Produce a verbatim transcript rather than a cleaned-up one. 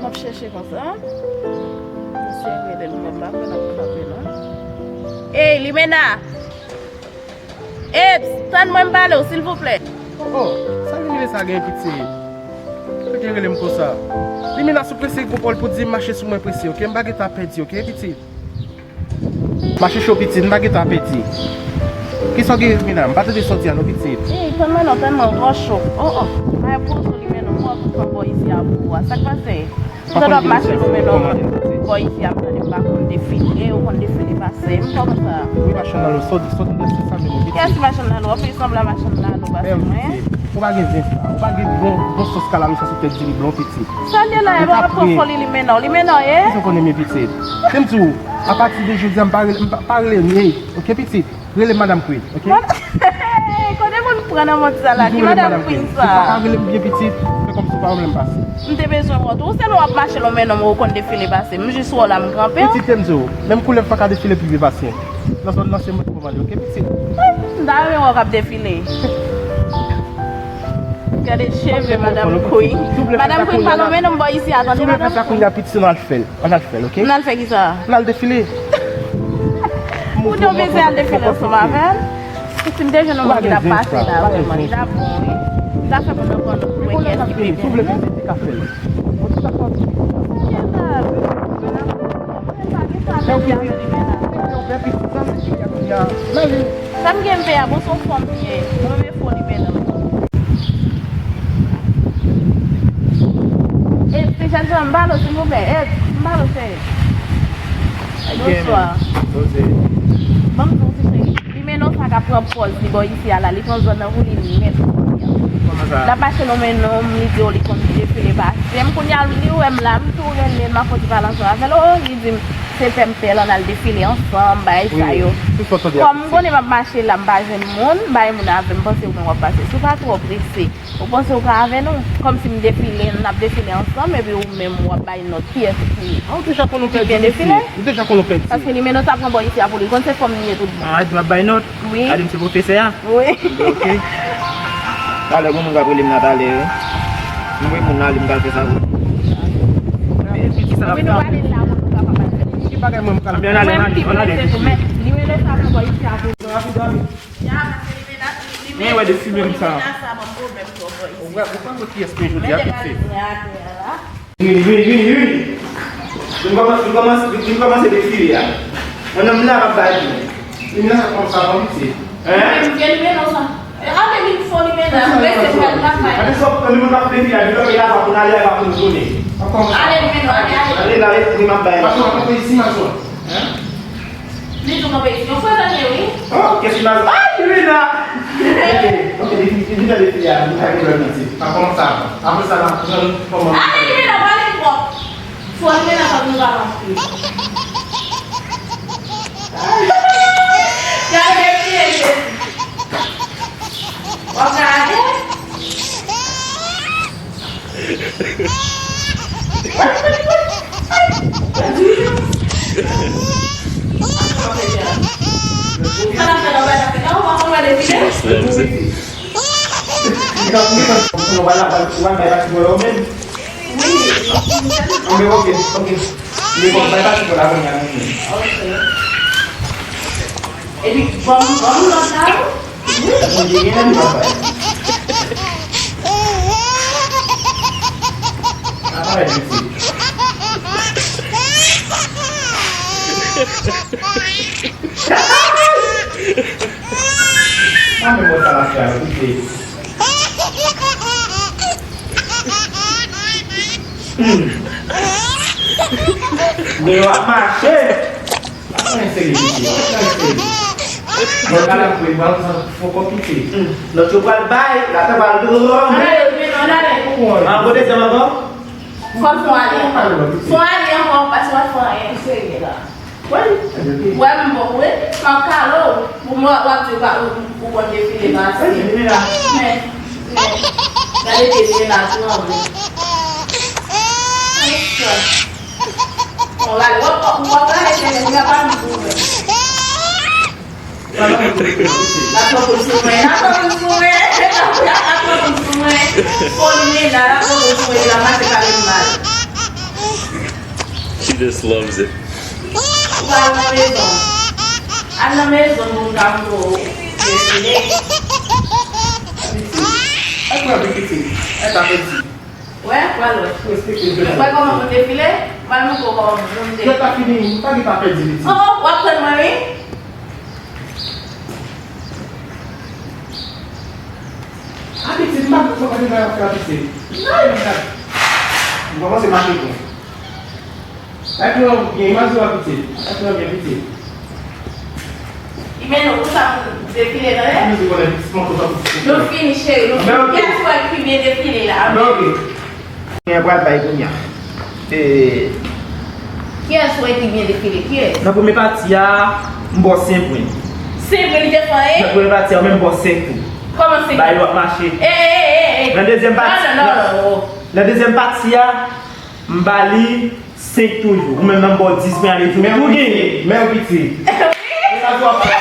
Ap chèche konsa. Misye rele l, m pa konn ap frape non. Ey, Limena! Eps, tann mwen m pale w, silvouplè. Oh, oh, sa Limena sa gen, pitit? Kote rele m konsa? Limena, si w prese, gwo pawòl pou di, mache sou mwen prese, oke? M pa gen tan ap pèdi, oke, pitit? Mache cho, pitit, m pa gen tan ap pèdi. Kisa w gen, Limena? M pa tande sa w di a non, pitit. Ey, tann mwen non, tann mwen, ou twò cho. Oh, oh. Ay, poze w, Limena, m wè w ap pran bò isi a pou ou a. Sa k pase? Ou tande w ap mache nan men non, bò isi a, m tande m pa konn defile, ou konn defile pase m, kòman sa? Wi, machann lalo, sòt, sòt nan sa menm, pitit. Kiyès ki machann lalo? W ap fè sanblan machann lalo pase mwen? Pitit, ou pa gen zen sa, ou pa gen bon, bon sans kalamisa sou tèt diri blan, pitit. Sa l ye la, e pa pran foli Limena, Limena, e? Kisa w konnen men, pitit? Se m di w, apati de jodi a, m pa rele, m pa, pa rele m, ey, oke, pitit? Rele m Madam Queen, oke? Kote moun pran nan mond sa la? Ki Madam Queen sa? Ou pa ka rele m byen, pitit. Fè kòmsi w pa wè m lè m pase. M te bezwen wè w tou. Ou sèlman w ap mache nan men nonm ou konn defile pase. M jis wè w la, m kanpe w. Pitit, te m di w, menm koulèv pa ka defile pi byen pase m. Nan zòn nan, se mwen ki kòmande, oke, pitit? M ta renmen wè w k ap defile. Gade cheve Madam Queen. Madam Queen, pa nan men nonm bò isi a, tande, Madam Queen. Pitit, se nan al fè l. Ann al fè l, oke? Ann al fè kisa? Ann al defile. Ou te bezwen al defile ansanm avè l? Si m te jwenn yon moun ki t ap pase la, vrèman, li t ap bon, wi. Li t ap fè moun nan pran nou pou wè kiyès ki pi bèl. Sa m gen m peye a, bon, se yon fanm li ye. Mwen menm fò li men nan. E, ti jènjan, m ba l ou, silvouplè. E, m ba l ou, cheri. Bonswa. Poze. Ban m di w, ti cheri. Limena sa k ap pran pòz li bò isi a la, li pran zòn nan pou li menm. Kòman sa? L ap mache nan men nonm, li di w li konn defile pase m. Kounye a, li wè m la, m tou rele l, m ap fè ti pale ansanm avè l. Oh, li di m, se pè m pè l, ann al defile ansanm, bagay sa yo. Kòm m konnen m ap mache la, m pa jwenn moun, m pa gen moun avè m, m panse ou menm w ap pase. Si w pa twò prese, ou panse ou ka avè nou? Kòmsi m defile, n ap defile ansanm, epi ou menm w ap bay nòt kiyès ki pi byen defile. Ou deja konn ou pèdi, mesye. Ou deja konn ou pèdi. Paske Limena sa pran bò isi a pou li, konn se fanm li ye tout bon. Ah, epi m ap bay nòt? Wi. Gade m se pwofesè a? Wi. Ok. Talè, gon moun k ap rele m nan talè, wi. M voye moun nan ale, m pral fè sa pou li. Men, ki sa l ap fè? Wi, nou prale la, pou nou kapab al fè. Ki bagay mwen m pral fè? Ann ale, ann ale, ann ale. Men, Limena sa pran bò isi a pou li. Rapid, rapid. Ya, paske Limena, Limena, men wè de filme m sa. Limena sa ban m pwoblèm twòp, bò isi. Ou wè, ou pa wè kiyès mwen jodi a, pitit. Vini, vini, vini, vini. Vin kòmanse, vin kòmanse, vin kòmanse defile a. Mwen menm la m ap bay tou. Vin nan sa kòm sa kòm se. Hein? Vin, vin, vin nan sa. E, ale vin fò li men la. Mwen se fè l la fè. Gade sòt nan moun k ap defile a, vin kanpe la pou n ale a, pou nou tounen. Ale, vin, ale, ale. Ale la, ale, vin m ap bay la. Mason, kanpe isi, mason. Hein? Li tou kanpe isi. Yon fwa sa te wi. Oh, kèsi mason. Ay, vin la. Ok, ok, li, li, li vin nan defile a, nou pa gen lòt piti. Pa kòmanse avan. Apre sa, n ap jwenn kòman. Ay, vin la, pale twòp. Fò li men nan kòb nou pa manke. Gade, gade, gade. W ap gade? Sa n ap fè nan bagay sa, ou pa konn wè defile? Li ka, li ka, ou va la, ou va bay pati bò yo menm? Wi. Anben, ok, ok. Li bon, bay pati bò la, kounye a, nou menm. Ok. Epi, ban m, ban m lòt la, wi. Wi, mwen gen, gen, li pa bay. Apa bay piti. Mwen menm wè sa l ap fè a, kite. Hmm. Men w ap mache. Pa pran serye, mesye. Pa pran serye. Bon, gade pou e pran fò kò piti. Hmm. Lòt yo pral bay, la te pral dwòm. Ann ale, men non, ann ale. Ou konn. An kote zam ankò? Fò l fè ale ankò. Fè ale ankò, paske w ap fè anyen serye la. Wè, m bon, wi. M ap kale w. Pou mwen, w ap di w pa, ou, ou konn defile pase. Men, men, gade defile la, tou anvi. Bon, gade, w ap, w ap gade, se menm, y a pa m pou mwen. L ap pran poul sou mwen, l ap pran poul sou mwen, l ap pran poul sou mwen. Foli Limena, l ap pran poul sou mwen, l ap mache pale m mal. Just loves it. Ou pral nan mezon. Al nan mezon pou m ka montre w defile. Ak mwen pitit. Ak pa pèdi. Wè, pral wè. Respekte Wè kòman pou defile? Pral montre w kòman pou defile. Yo pa fini, pa gen pa pèdi pitit. Oh, w ap tann mwen, wi. A pitit, m pa konprann bagay la ap fè a pitit. Non. M kòmanse mache pou. Ak yon gen imaj ou a pitit. Ak yon gen pitit. Li mennen w konsa pou defile, tande? Mwen se konnen pitit mwen kontan pou pitit. Nou fini, cheri, nou fini. Kiyès wè ki byen defile la? Mwen ok. Mwen pral bay kounye a. E Kiyès wè ki byen defile? Kiyès? Nan premye pati a, m ba w senk pwen. Senk pwen li te fè, Nan premye pati a, mwen m ba w senk tou. Kòman senk? Bay lòt mache. E, e, e, e, e. Nan dezyèm pati, Non, non, non, non. Nan dezyèm pati a, m ba li senk toujou. Ou menm nan m ba w dis pwen ale tou. Ou genyen. Men ou piti. Sa tou ap fè.